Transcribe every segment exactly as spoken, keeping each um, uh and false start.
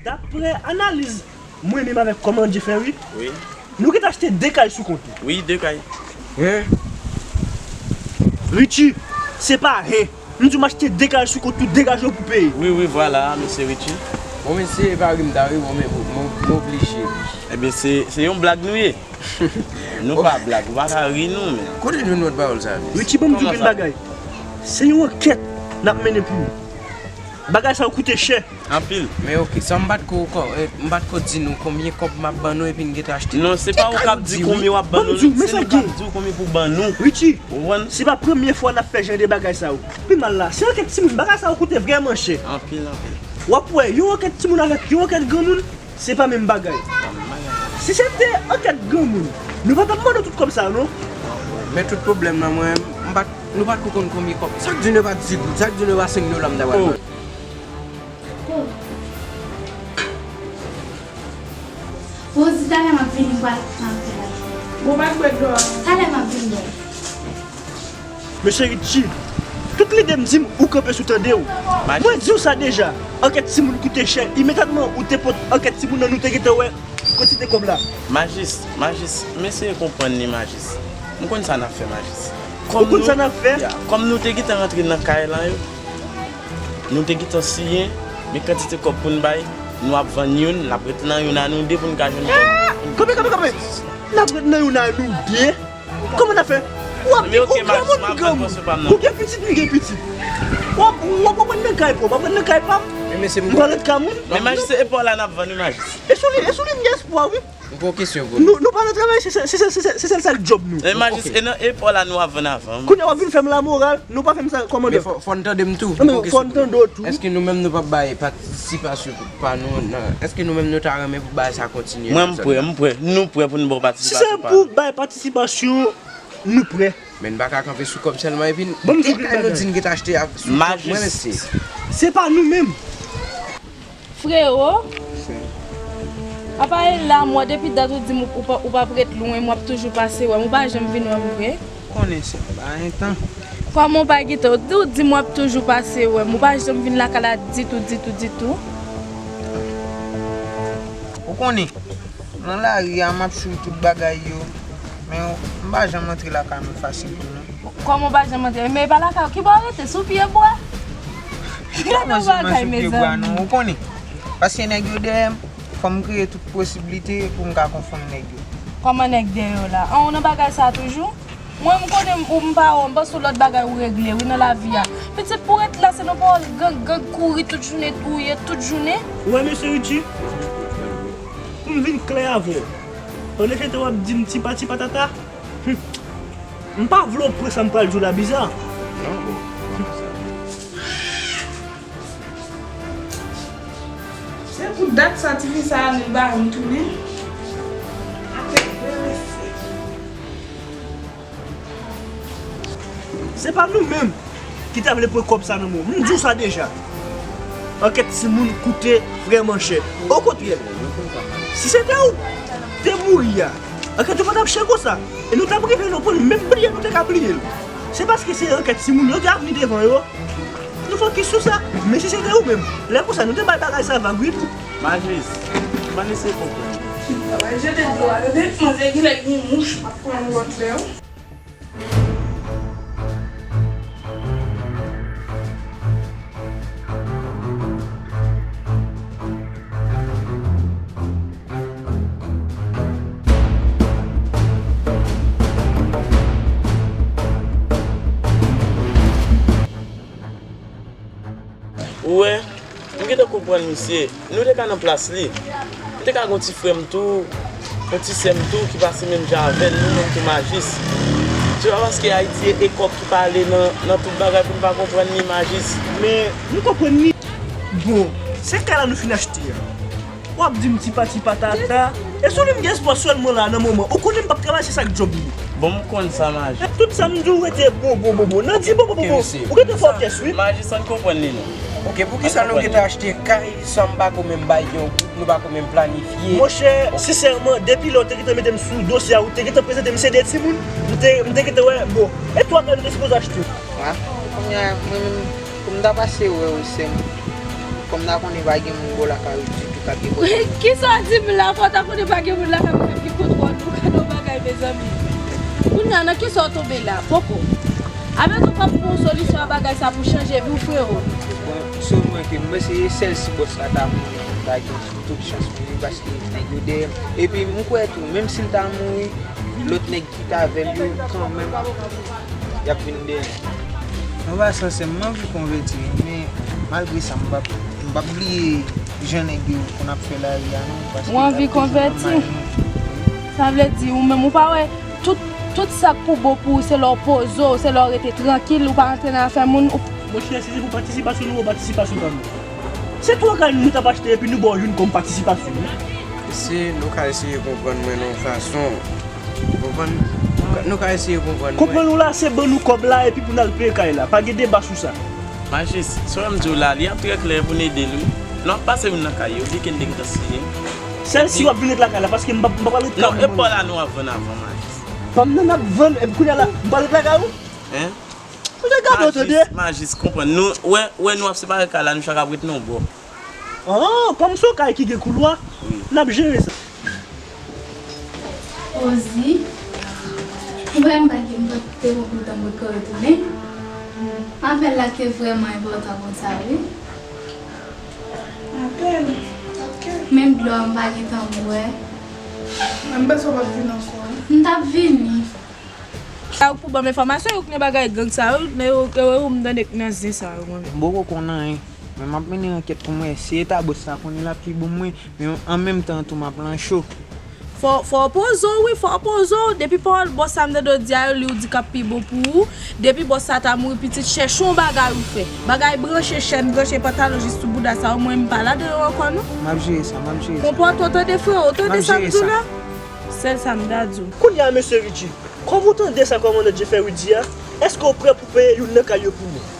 Daprè analiz mwen menm avèk kòmandye fè, wi. Wi. Nou gentan achte de kay sou kont ou. Wi, de kay. Hen? Richie, se pa hen. M di w m achte de kay sou kont ou, degaje w pou peye. Wi, wi, vwala, mesye Richie. Bon, mesye, e pa ri m ta ri, bon, men m, m, m oblije ri. Ebyen, se, se yon blag nou ye. Nou pa blag, ou pa ka ri nou, men. Kote w jwenn lòt pawòl sa a, mesye? Richie, ban m di w yon bagay. Se yon ankèt n ap mennen pou ou. Bagay sa yo koute chè. Anpil. Men oke, sa m pa t ko, ko, eh, m pa t ko di nou konbyen kòb m ap ban nou epi n gentan achte. Non, se pa ou k ap di konbyen w ap ban nou, se nou k ap di w konbyen pou ban nou. Richie, ou konprann? Se pa premye fwa n ap fè jan de bagay sa yo. Pi mal la, se ankèt timoun, bagay sa yo koute vrèman chè. Anpil, anpil. W ap wè, yon ankèt timoun avèk yon ankèt granmoun, se pa menm bagay. Si se te ankèt granmoun, nou pa t ap mande w tout kòb sa a, non. Men tout pwoblèm nan, mwen, m pa t, nou pa t ko konn konbyen kòb. Sa k di nou pa t di goud, sa k di nou pa senk dola m ta pral ban. Rosie, talè m ap vini, m pral nan apèl la. Bon, pa t bwè dlo a. Talè m ap vini. Mesye Richie, tout lide m di m ou kanpe sou tande w. Mwen di w sa deja, ankèt timoun koute chè. Imedyatman ou te pot ankèt timoun nan, nou te gentan wè kantite kòb la. Majis, Majis, m eseye konprann li, Majis. M konn sa n ap fè, Majis. Ou konn sa n ap fè? Ya, kòm nou te gentan rantre nan kay lan yo, nou te gentan siyen, men kantite kòb pou n bay, nou ap vann youn, n ap ret nan youn a nou de pou n ka jwenn kòb. Kanpe, kanpe, kanpe! N ap ret nan youn a nou de? Kòman n ap fè? W ap di ou granmoun, m granmoun. Ou gen pitit, m gen pitit. W ap, w ap pran nan kay pa w, m ap pran nan kay pa m. M pral ret kay moun. Men Majis, se epa w la n ap vann wi, Majis. E sou li, e sou li m gen espwa, wi. M gon kesyon pou nou. Nou, nou pa nan travay, se sèl, se sèl, se sèl, se sèl sa k djòb nou. Men Majis, e nan epa w la nou ap vann avan. Kounye a w ap vin fè m lamoral, nou pa fè m sa, kòmandan. Men fò, fò n tande m tou. Fò n tande w tou. Èske nou menm nou p ap bay patisipasyon pa nou nan, èske nou menm nou ta renmen pou bagay sa kontinye? Mwen, m prè, m prè. Nou prè pou n ba w patisipasyon pa nou. Si se pou bay patisipasyon, nou prè. Men n pa ka kanpe sou kòb sèlman epi de kay nou di n gentan achte a sou kòb mwen, mesye. Se pa nou menm. Frewo, apa e la m wè depi dat ou di m ou, ou p ap ret lwen, m w ap toujou pase wè m, ou pa janm vin wè m vre. Konnen se pa anyen tan. Kòman w pa gentan, ou di, ou di m w ap toujou pase wè m, ou pa janm vin lakay la ditou, ditou, ditou. Ou konnen, nan lari a, m ap swiv tout bagay yo, men m pa janm antre lakay mwen fasil pou nou. Kòman w pa janm antre? Men e pa lakay ou, ki bò w rete? Sou pye bwa? Gade yon bagay, mezanmi. Ou konnen, paske nèg yo dèyè m, fò m kreye tout posiblite pou m ka konfonn nèg yo. Kòman nèg dèyè w la? An, ou nan bagay sa toujou? Mwen, m konnen m, ou m pa wè w, m panse w lòt bagay ou regle, wi, nan lavi a. Pitit, pou ret la, se nan pawòl gang, gang, kouri tout jounen, touye tout jounen. Ou wè mesye Richie, pou m vin klè avè w, pandan se tan w ap di m tipa, tipa, tata, hmm, m pa vle w pran sa m pral di w la biza. Non, bon. Se pou dat sa tifi sa ale ba m tounen. Se pa nou menm ki ta vle pran kòb sa nan men w. M di w sa deja. Ankèt timoun koute vrèman chè. Okontrè, si se te ou te mouri a, ankèt yo pa t ap chè konsa. E nou t ap rive nan pwen menm bliye nou te ka bliye l. Se paske se ankèt timoun yo gen avni devan yo. Nou fokis sou sa. Men si se te ou menm, lè konsa nou te bay bagay sa vag, wi. Majis, ban n eseye konprann. Sa va jete dlo a, tande? Manzè genlè gen mouch, m ap pran yon lòt lè, wi. Ou wè, m gentan konprann misye. Nou te ka nan plas li. M te ka gen yon ti frè m tou, yon ti sè m tou ki pase menm jan avè l, li menm tou Majis. Se pa paske Ayiti e kòb ki pale nan, nan tout bagay pou n pa konprann li, Majis. Men, nou konprann li. Bon, se kay la nou fin achte a. W ap di m tipa, tipa, tata. E sou li m gen espwa sèlman la nan moman. Ou konnen m p ap travay, se sa k djòb li. Bon, m konn sa, Majis. E tout sa m di w rete bon, bon, bon, bon. Nan di bon, bon, bon, bon. Ou gentan fè yon kès, wi. Majis, ann konprann li non. Oke, poukisa nou gentan achte kay san m pa ko menm bay yon goud, nou pa ko menm planifye? Monchè, sensèman, depi lè w te gentan mete m sou dosye a, ou te gentan prezante m se de timoun, m te, m te gentan wè, bon, e twa kay nou te sipoze achte. Kounye a, mwen menm, pou m ta pase wè w, sè m, kòm n a konnen pa gen moun bò lakay ou ditou. Kisa w di m la? Fò w ta konnen pa gen moun lakay mwen menm ki kontwòl nou, gade yon bagay, mezanmi. Kounye a, nan kisa w tonbe la? Poko. Avèk ou p ap pran yon solisyon a bagay sa pou chanje vi w, frewo. Bon, selman ke mwen se sèl si bòs la ta mouri, m ta gen tout chans pou li, paske nèg yo dèyè m. Epi m kwè tou, menm si l ta mouri, lòt nèg ki t avè l yo, kanmenm, y ap vin dèyè m. An pasan, sè m, m anvi konvèti, men malgre sa, m p ap, m p ap bliye jan nèg yo konn ap fè lari a, non. Paske... Ou anvi konvèti? Sa vle di, ou menm, ou pa wè, tout, tout sa k pou bon pou ou, se lè w poze w, se lè w rete trankil, ou pa rantre nan afè moun, ou... Monchè, si se pou patisipasyon nou, patisipasyon pa nou. Se twa kay nou t ap achte epi nou ba w youn kòm patisipasyon, wi. Se nou ka eseye konprann mwen nan yon fason. Ou konprann? Nou ka eseye konprann mwen. Konprann ou la, se ban nou kòb la epi pou n al peye kay la. Pa gen deba sou sa. Majis, sa w wè m di w la, li ap trè klè pou n ede l, wi. Nou ap pase youn nan kay yo, di ke n te gentan siyen. Sèl si w ap vin ret lakay la, paske m pa, m pa pral ret lakay ou. Non, e pa la nou ap vann avan, Majis. Ban m nan n ap vann, epi kounye a la, m pral ret lakay ou? Hein? Ou te gade w, tande? Majis, Majis, konprann. Nou, wè, wè nou ap separe kay la, nou chak ap ret nan yon bò. Oh, kòm se yon kay ki gen koulwa, wi, n ap jere sa. Rosie, ou wè m pa gen, m pa te pran pou tan pou t ka retounen. Apèl la te vrèman enpòtan konsa, wi. Apèl? Ok. Menm dlo a m pa gen tan bwè. Menm bezwen w p ap vin ankò, wi. M t ap vini. Sa yo k pou ban m enfòmasyon, yo k nan bagay gang sa yo, men yo, yo, yo, m tande k nan zen sa yo, mwen menm. M poko konn anyen, men m ap mennen ankèt pou m wè si eta bòs la konnen l ap pi bon mwen, men an menm tan tou m ap lan cho. Fò, fò w poze w, wi, fò w poze w. Depi pawòl bòs sa m tande w di a yo, li w di k ap pi bon pou ou. Depi bòs sa ta mouri, pitit, chèche yon bagay ou fè. Bagay branche chèn, branche pantalon jis sou bouda sa yo, mwen m pa ladan yo ankò, non. M ap jere sa, m ap jere sa. Konpòte w, tande, frewo, tande sa m di w la? Sèl sa m ta di w. Kounye a, mesye Richie, kòm ou tande sa kòmandan Jeffery di a, èske w prè pou peye youn nan kay yo pou nou?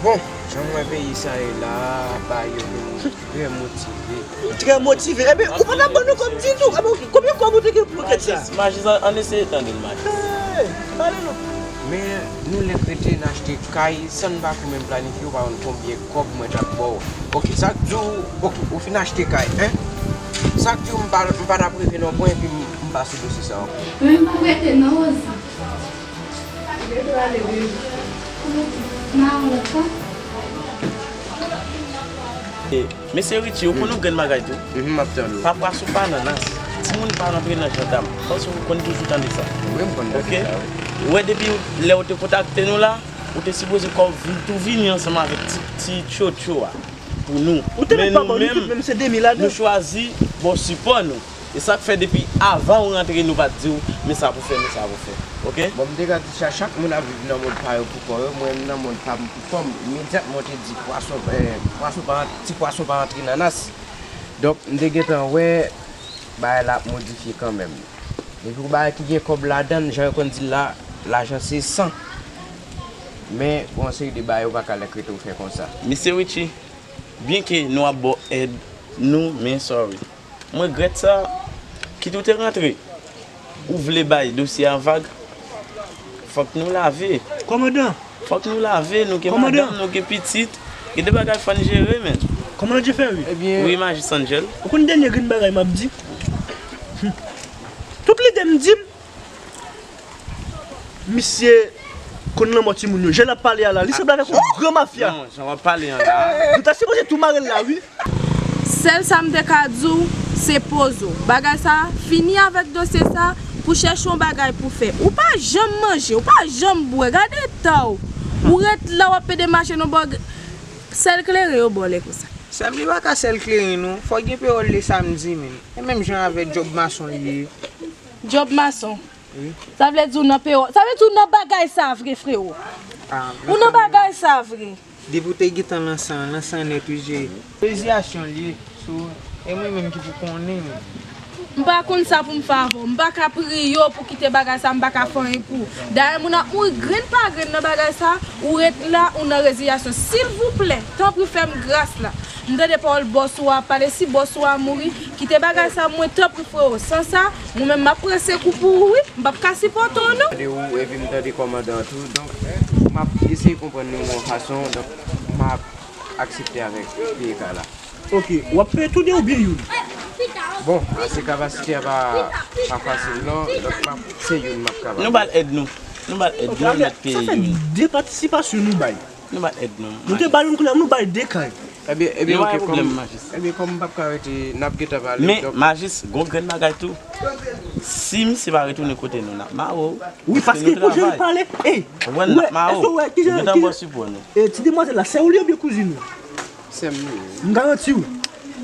Bon, jan m wè peyi sa ye la, bagay yo vin trè motive. Trè motive. Ebyen, ou pa t ap ban nou kòb ditou. Ebyen, konbyen kòb ou te gen pou kèt sa? Majis, majis, ann eseye tande l, majis. Hey, pale non. Men nou lè k rete n achte kay san n pa ko menm planifye, ou pa konn konbyen kòb mwen t ap ba w. Ok, sa k di w, ok, ou fin achte kay, en? Sa k di w m pa, m pa t ap rive nan pwen epi m, m pa sou dosye sa ankò? Men m p ap rete non, Rosie. M a wont, wi. E, mesye Richie, ou konn yon grenn bagay tou? Mhm, m ap tande w. Pa pwason pa nan nas. Timoun pa rantre nan jandam. Paske ou konn toujou tande sa. Wi, m konn tande sa, wi. Ok? Ou wè depi lè ou te kontakte nou la, ou te sipoze kò vin, tou vini ansanm avèk ti, ti tchotcho a pou nou. Ou te mèt pa ba nou tout, menm se de mil ladan. Men nou menm, nou chwazi ba w sipò nou. E sa k fè depi avan ou rantre, nou pa t di w, men sa pou fè, men sa pou fè. Ok? Bon, m te ka di sa, chak moun ap viv nan mond pa yo pou kò yo, mwen menm nan mond pa m pou kò m. Imedyatman w te di pwason, eh, pwason pa, ti pwason pa rantre nan nas. Donk, m te gentan wè bagay la ap modifye kanmenm. Depi w bagay ki gen kòb ladan l, jan yo konn di l la, lajan se san. Men, gon seri de bagay ou pa ka lèk rete w fè konsa. Mesye Richie, byenke nou ap ba w èd, nou, men sorry. M regrèt sa. Kit ou te rantre, ou vle bay dosye a vag. Fòk nou lave. Kòmandan! Fòk nou lave, nou gen madanm, nou gen pitit. Gen de bagay fò n jere, men. Kòmandan Jeffery? Ebyen. Wi, Majis Angel. Ou konn dènye grenn bagay m ap di? Tout lide m di m, misye konn lanmò timoun yo. Jan l ap pale a la, li sanble avèk yon gran mafya. Non, jan w ap pale an la. Nou ta sipoze tou mare l la, wi. Sèl sa m te ka di w, se poze w. Bagay sa, fini avèk dosye sa, pou chèche yon bagay pou fè. Ou pa janm manje, ou pa janm bwè. Gade eta w. Ou ret la, w ap pede mache nan bò. Sèl kleren yo ba w lè konsa. Sè m, li pa ka sèl kleren, non. Fò gen pewòl le samdi, menm. E menm jan avèk djòb mason li ye. Djòb mason? Wi. Sa vle di w nan pewo-, sa vle di w nan bagay sa vre, frewo. Ah, ou nan bagay sa vre. Depi w te gentan nan san, nan san nèt wi, je. Reziyasyon l ye, so, e mwen menm ki pou konnen, men. M pa konn sa pou m fè avè w. M pa ka priye w pou kite bagay sa, m pa ka fè anyen pou ou. Dayè, moun ap mouri grenn pa grenn nan bagay sa, ou ret la, ou nan reziyasyon. Silvouplè, tanpri fè m gras la. M tande pawòl bòs ou a ap pale, si bòs ou a mouri, kite bagay sa mwen tanpri frewo. San sa, mwen menm m ap pran sekou pou ou wi, m p ap ka sipòte w non. Tande ou, epi m tande kòmandan an tou, donk m ap eseye konprann nou yon fason, donk m ap aksepte avèk peye kay la. Ok, w ap peye tou de oubyen youn? Bon, ase kapasite a pa, pa fasil non, donk m ap, se youn m ap kapab. Nou ba l èd nou. Nou ba l èd nou, nou mèt peye youn. Sa fè de patisipasyon nou bay. Nou ba l èd nou. Nou te ba youn kounye a, nou bay de kay. Ebyen, ebyen, ok, kòm, ebyen, kòm m p ap ka rete, n ap gentan pale. Men, Majis, gon grenn bagay tou. Si misye pa retounen kote nou, n ap mare w. Wi, paske kou jan l pale, ey, ou wè, èske w wè kijan, kijan, e, ti demwazèl la, sè w li oubyen kouzin ou? Sè m li ye. M garanti w,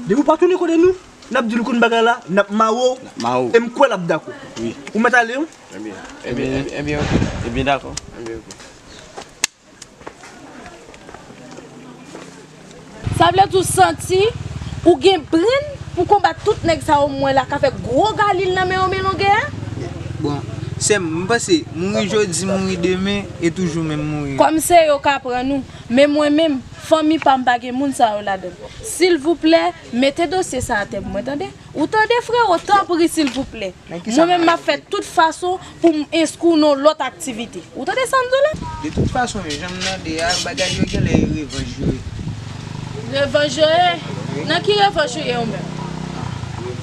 depi w pa tounen kote nou, n ap di l konn bagay la, n ap mare w, e m kwè l ap dakò. Wi. Ou mèt ale, wi. Ebyen, ebyen, ebyen, ok. Ebyen, dakò. Ebyen, ok. Sa vle di w santi ou gen brenn pou konbat tout nèg sa yo m wè la k ap fè gwo galil nan men yo men longè a? Bon, sè m, m panse mouri jodi, mouri demen, e toujou menm mouri. Kòm se yo k ap pran nou, men mwen menm, fanmi pa m pa gen moun sa yo ladan l. Silvouplè, mete dosye sa atè pou mwen, tande? Ou tande, frewo, tanpri, silvouplè. Mwen menm, m ap fè tout fason pou m enskri w nan yon lòt aktivite. Ou tande sa m di w la? De tout fason, jan m tande a, bagay yo genlè e revanj yo ye. Revanj yo ye? Nan ki revanj ou ye ou menm?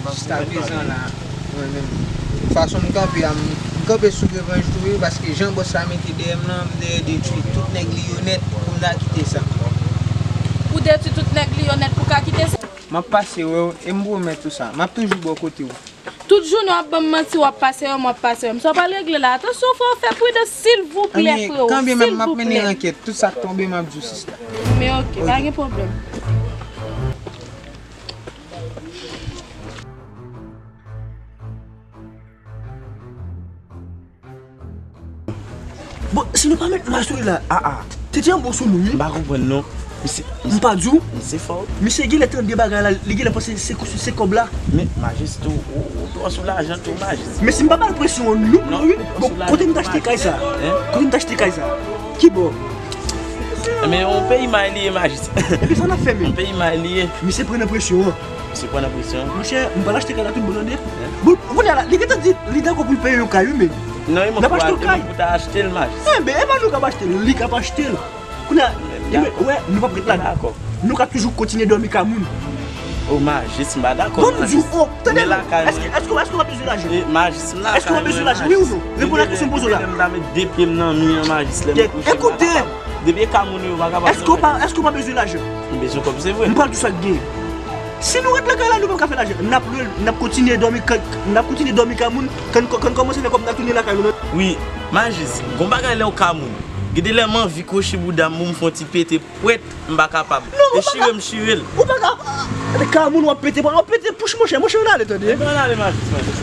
Jiskaprezan la, mwen menm, fason m kanpe a, m, m kanpe sou revanj tou wi, paske jan bòs la mete dèyè m nan, m dèyè detwi tout nèg Liyonèt pou m ta kite sa. Ou detwi tout nèg Liyonèt pou w ka kite sa? M ap pase wè w, e m pwomèt ou sa, m ap toujou bò kote w. Tout jounen w ap ban m manti, w ap pase wè m, w ap pase wè m. Sa w pral regle la? Atansyon, frè, fè pridans, silvouplè, frewo, silvouplè. Anben, kanmenm, m ap mennen ankèt. Tout sa k tonbe, m ap di w, sista. Men ok, pa gen pwoblèm. Bon, si nou pa met may sou li la, a, a, tete an bon sou nou, wi. M pa konprann non. Misye, m pa di w. Misye fò. Misye genlè tande bagay la, li genlè panse se, se, se kòb la. Men, Majis tou, ou, ou twò sou lajan tou, Majis. Men si m pa ba l presyon an, nou pran, wi. Bon, kote m t achte kay sa? Kote m t achte kay sa? Ki bò? Men yon peyi may li ye, Majis. Epi sa n ap fè, men? Yon peyi may li ye. Misye pran nan presyon an. Misye pran nan presyon. Monchè, m pral achte kay la tout bon, tande. Bon, kounye a la, li gentan di li dakò pou l peye yon kay, wi, men. Non, e mwen pou ta achte l, Majis. Enben, e pa nou k ap achte l, li k ap achte l. Kounye a, li mèt wè, nou p ap ret la. Dakò. Nou ka toujou kontinye dòmi kay moun. O, Majis, m pa dakò, Majis. Bon, m di w, o, tande non. Èske, èske, èske w pa bezwen lajan? E, Majis, m lakay mwen, Majis. Èske w pa bezwen lajan, wi ou non? Reponn a kesyon m poze w la. Mwen menm, m ta met de pye m nan mi an, Majis, lè m kouche, m pa kapab. Depi e kay moun yo, m pa kapab. Èske w pa, èske w pa bezwen lajan? M bezwen kòb, se vre. M pral di w sa k gen. Si nou ret lakay la, nou p ap ka fè lajan. N ap lwe l, n ap kontinye dòmi, n ap kontinye dòmi kay moun, kan, kan n kòmanse fè kòb, n ap tounen lakay nou. Wi, Majis, gon bagay lè w kay moun. Gen de lè m anvi kwochi bouda m pou m fè yon ti pete pwèt, m pa kapab. E chire m chire l. Ou pa ka, kay moun w ap pete, w ap pete pouch, monchè, monchè, ann ale, tande. Ann ale, Majis, Majis.